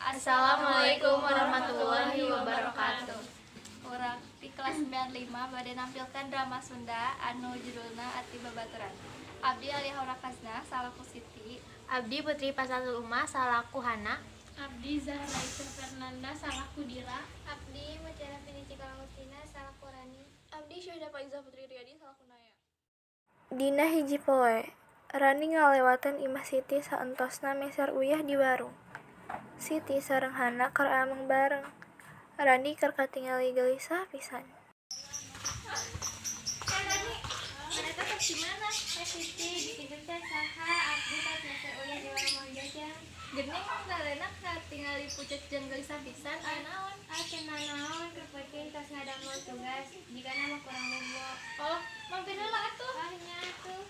Assalamualaikum warahmatullahi wabarakatuh. Urang di kelas 95 bade nampilkan drama Sunda anu judulna Ati Babaturan. Abdi Alia Haura Kazna salaku Siti. Abdi Putri Pasatul Umah salaku Hana. Abdi Zahra Aisyah Fernanda salaku Dira. Abdi Mutiara Fini Cikalangustina salaku Rani. Abdi Syahda Faiza Putri Riyadi salaku Naya. Dina hiji poe, Rani ngalewatan imah Siti saentosna meser uyah di warung. Siti sareng Hana keur ameng bareng. Rani keur katingali gelisah pisan. Eh Rani, maneh teh di mana? Eh Siti, dikitu teh saha abdi tos meser uyah di warung Mang Jajang. Geuning lalena katingali pucet jeung gelisah pisan aya naon? Ah teu nanaon keur peuting tos ngadamel tugas, jigana mah kurang bobo. Oh, mampir heula atuh. Ah nya atuh.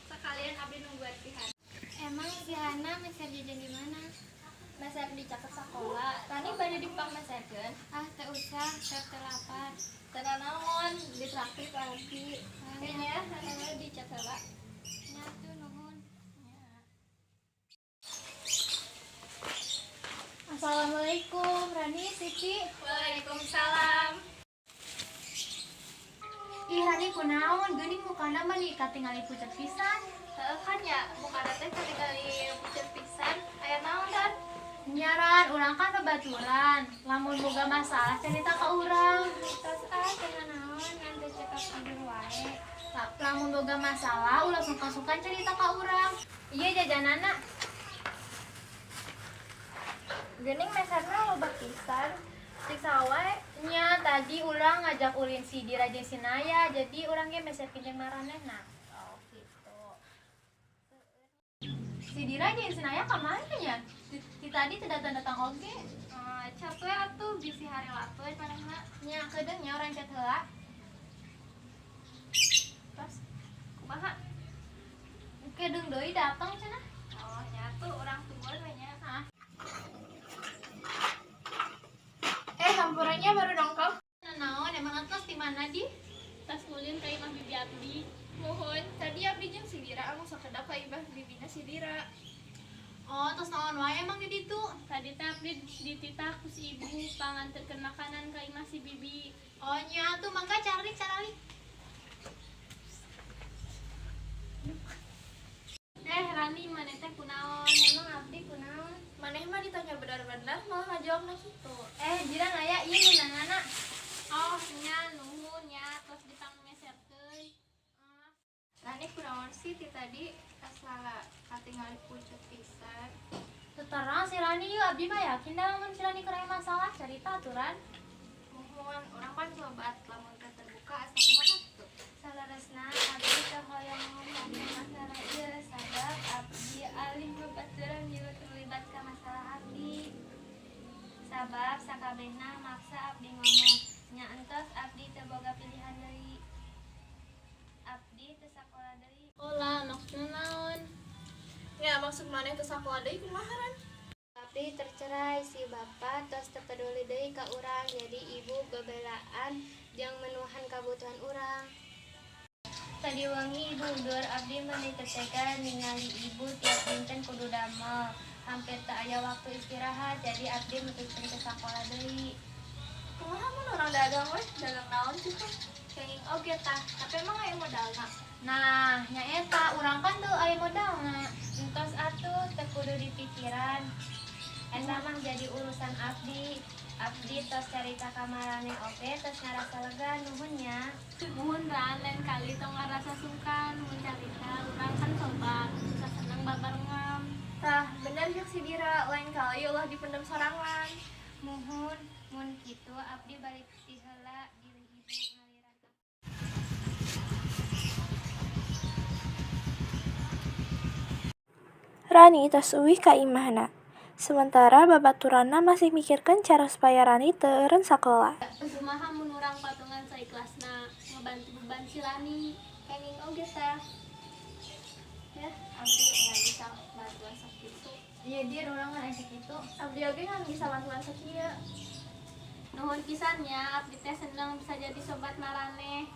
Sekalian abdi nungguan si Hana. Emang si Hana meser jajan di mana? Meser di caket sakola. Rani bade dipangmeserkeun. Ah teu usah, keur teu lapar. Teu nanaon, ditraktir ku abdi. Ah Kayaknya Hana dicat heula. nya atuh nuhun. Assalamualaikum Rani, Siti. Waalaikumsalam. Ih Rani kunaon geuning mukana mah katingali pucet pisan. Heeh kan ya, mukana teh katingali pucet pisan. Aya naon Dan? Nya Ran, urang kan babaturan. Lamun boga masalah cerita ka urang. Tos ah teu nanaon ngan teu cekap tidur wae. Lamun boga masalah ulah sungkan-sungkan cerita ka urang. Iya jajanana. Geuning meserna loba pisan. Cik saha wae? Nya tadi urang ngajak ulin si Dira jeung si Naya, jadi urang ge meserkeun jeung maranehna. Oh gitu. Si Dira jeung si Naya ka mana nya? Ti tadi teu datang-datang oge. Eh, cat we atuh bisi hari lapeun manehna. Nya kedeung nya urang chat heula. Tos kumaha? Kedeung deui datang cenah. Oh nya atuh urang tungguan we nya. Ah. Eh, hampurannya baru dongkap. Naon emang atos di mana di? Tas ulin ka imah bibi abdi. Muhun, tadi abdi jeung si Dira anu sakedap ka imah bibina si Dira. Oh, tos naon wae emang di ditu? Tadi teh abdi dititah ku si ibu panganterkeun makanan ka imah si bibi. Oh nya atuh mangga cari carali. Eh Rani maneh teh kunaon? Emang abdi kunaon? Maneh mah ditanya benar-benar malah ngajawabna kitu. Eh, Dira aya ieu ngeunanana. Oh nya nuhun nya tos dipangmeserkeun. Ah. Rani kunaon sih ti tadi asa katingali pucet pisan. Teu terang si Rani yeuh abdi mah yakin dah lamun si Rani keur aya masalah cerita aturan. Muhun, urang pan sobat lamun teh terbuka asa kumaha kitu. Saleresna abdi teu hoyong ngomong masalah ieu sabab abdi alih babaturan milu terlibat ka masalah abdi. Sabab sakabehna maksa abdi ngomong. Nya entos abdi teu boga pilihan deui. Abdi teu sakola deui. Olah maksudna naon? Ya, maksud maneh teu sakola deui kumaha Ran? Abdi tercerai si bapak tos teu peduli deui ka urang jadi ibu bebelaan jeung menuhan kabutuhan urang. Tadi wengi ibu udur abdi meuni teu tega ningali ibu tiap dinten kudu damel. Hampir teu aya waktu istirahat jadi abdi mutuskeun teu sakola deui. Kumaha mun urang dagang we? Dagang naon kitu? Kenging oge tah, tapi emang aya modalna. Nah, nya eta urang kan teu aya modalna. Entos atuh teu kudu dipikiran. Eta mah jadi urusan abdi. Abdi tos carita ka maraneh oge tos ngarasa lega nuhun nya. Muhun Ran, lain kali tong ngarasa sungkan mun carita urang kan sobat, bisa seneng babarengan. Tah, bener jeung si Dira, lain kali ulah dipendem sorangan. Muhun mun kitu abdi balik ti heula bilih ibu ngaliran. Rani tos uih ka imahna. Sementara babaturanna masih mikirkeun cara supaya Rani teu eureun sakola. Kumaha mun urang patungan saikhlasna ngebantu beban si Rani. Kenging oge tah. Ya, abdi ngan bisa bantuan sakitu. Iya dir urang ngan aya sakitu. Abdi oge ngan bisa bantuan sakieu. Nuhun pisan nya, abdi teh seneng bisa jadi sobat maraneh.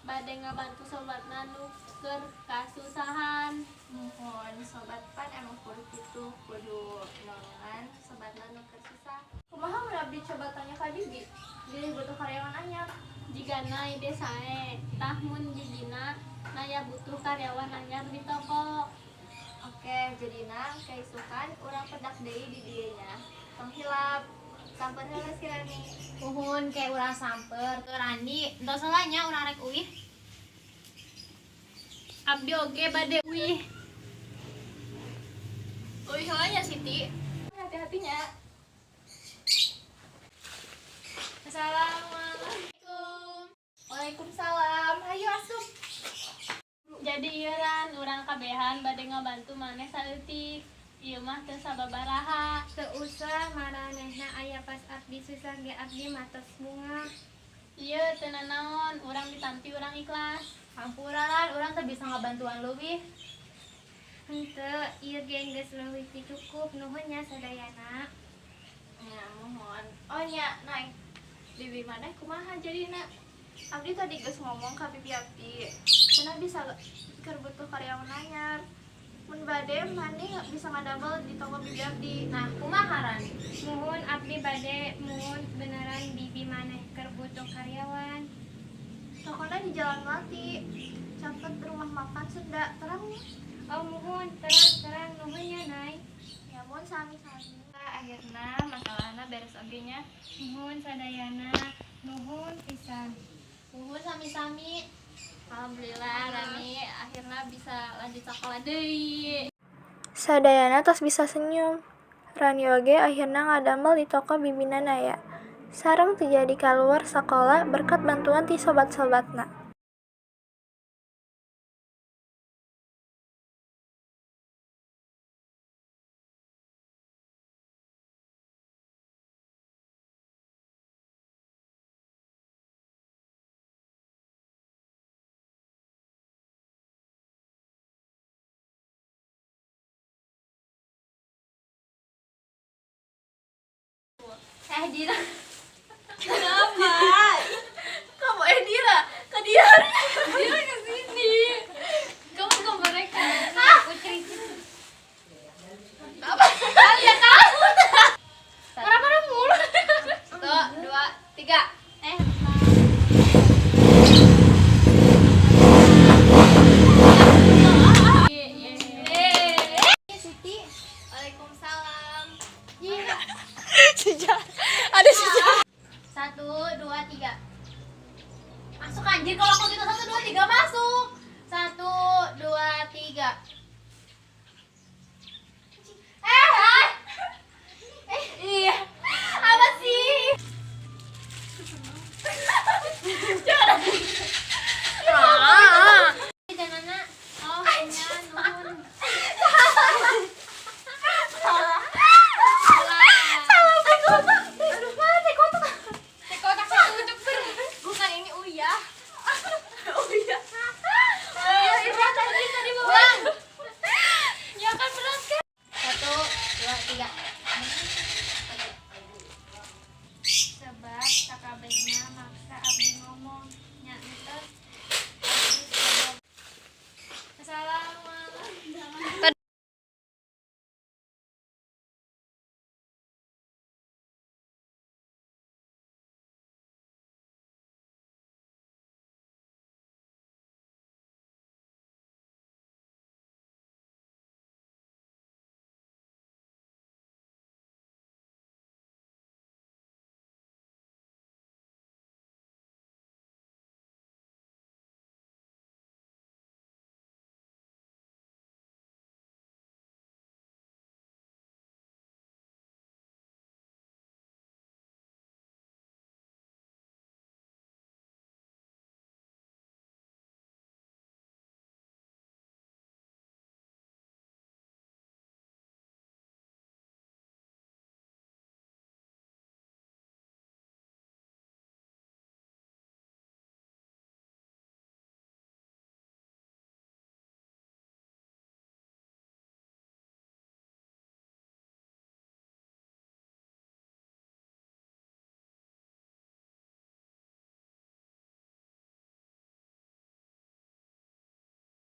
Bade ngabantu sobatna nu keur kasusahan. Muhun sobat pan emang kudu kitu, kudu nolongan sobatna nu keur susah. Kumaha mun abdi coba tanya ka bibi? Bilih butuh karyawan anyar. Jigana ide sae, tah mun bibina Naya butuh karyawan anyar di toko. Oke, jadina kaisukan urang pedak deui di dieu nya. Tong hilap. Samper heula si Rani. Muhun kayak urang samper ke Rani. Entos heula nya urang rek uih. Abdi oge bade uih. Uih heula nya Siti. Hati-hatinya. Assalamualaikum. Waalaikumsalam. Hayu asup. Jadi ieu Ran, urang kabehan bade ngabantu maneh saeutik. Ieu mah teu sababaraha. Teu usah maranehna aya pas abdi susah ge abdi matos bungah. Ieu teu nanaon, urang ditampi urang ikhlas. Hampura Ran, urang teu bisa ngabantuan leuwih. Henteu, ieu ge geus leuwih ti cukup, nuhun nya sadayana. Ya, muhun. Oh nya, Nay. Bibi maneh kumaha jadina? Abdi tadi geus ngomong ka bibi abdi. Cenah bisa keur butuh karyawan anyar. Mun bade maneh bisa ngadamel di toko bibi abdi. Nah, kumaha Ran? Muhun abdi bade muhun beneran bibi maneh keur butuh karyawan. Tokona di Jalan Melati. Caket rumah makan Sunda. Terang nya? Oh muhun, terang-terang nuhun nya Nay. Ya muhun sami-sami. Akhirna masalahna beres oge nya. Muhun sadayana, nuhun pisan. Muhun sami-sami. Alhamdulillah Rani akhirnya bisa lanjut sekolah deui. Sadayana tos bisa senyum. Rani oge akhirna ngadamel di toko bibina Naya. Sareng teu jadi kaluar sakola berkat bantuan ti sobat-sobatna. Eh, Dira. Kenapa? Kamu Dira, ke dia. Dira ke sini. Kamu ke mereka. Apa? Kalian takut. Marah-marah mulu. 1, 2, 3. Siti. Waalaikumsalam. Ada si 1, 2, 3. Masuk anjir kalau aku gitu 1, 2, 3 masuk. 1, 2, 3.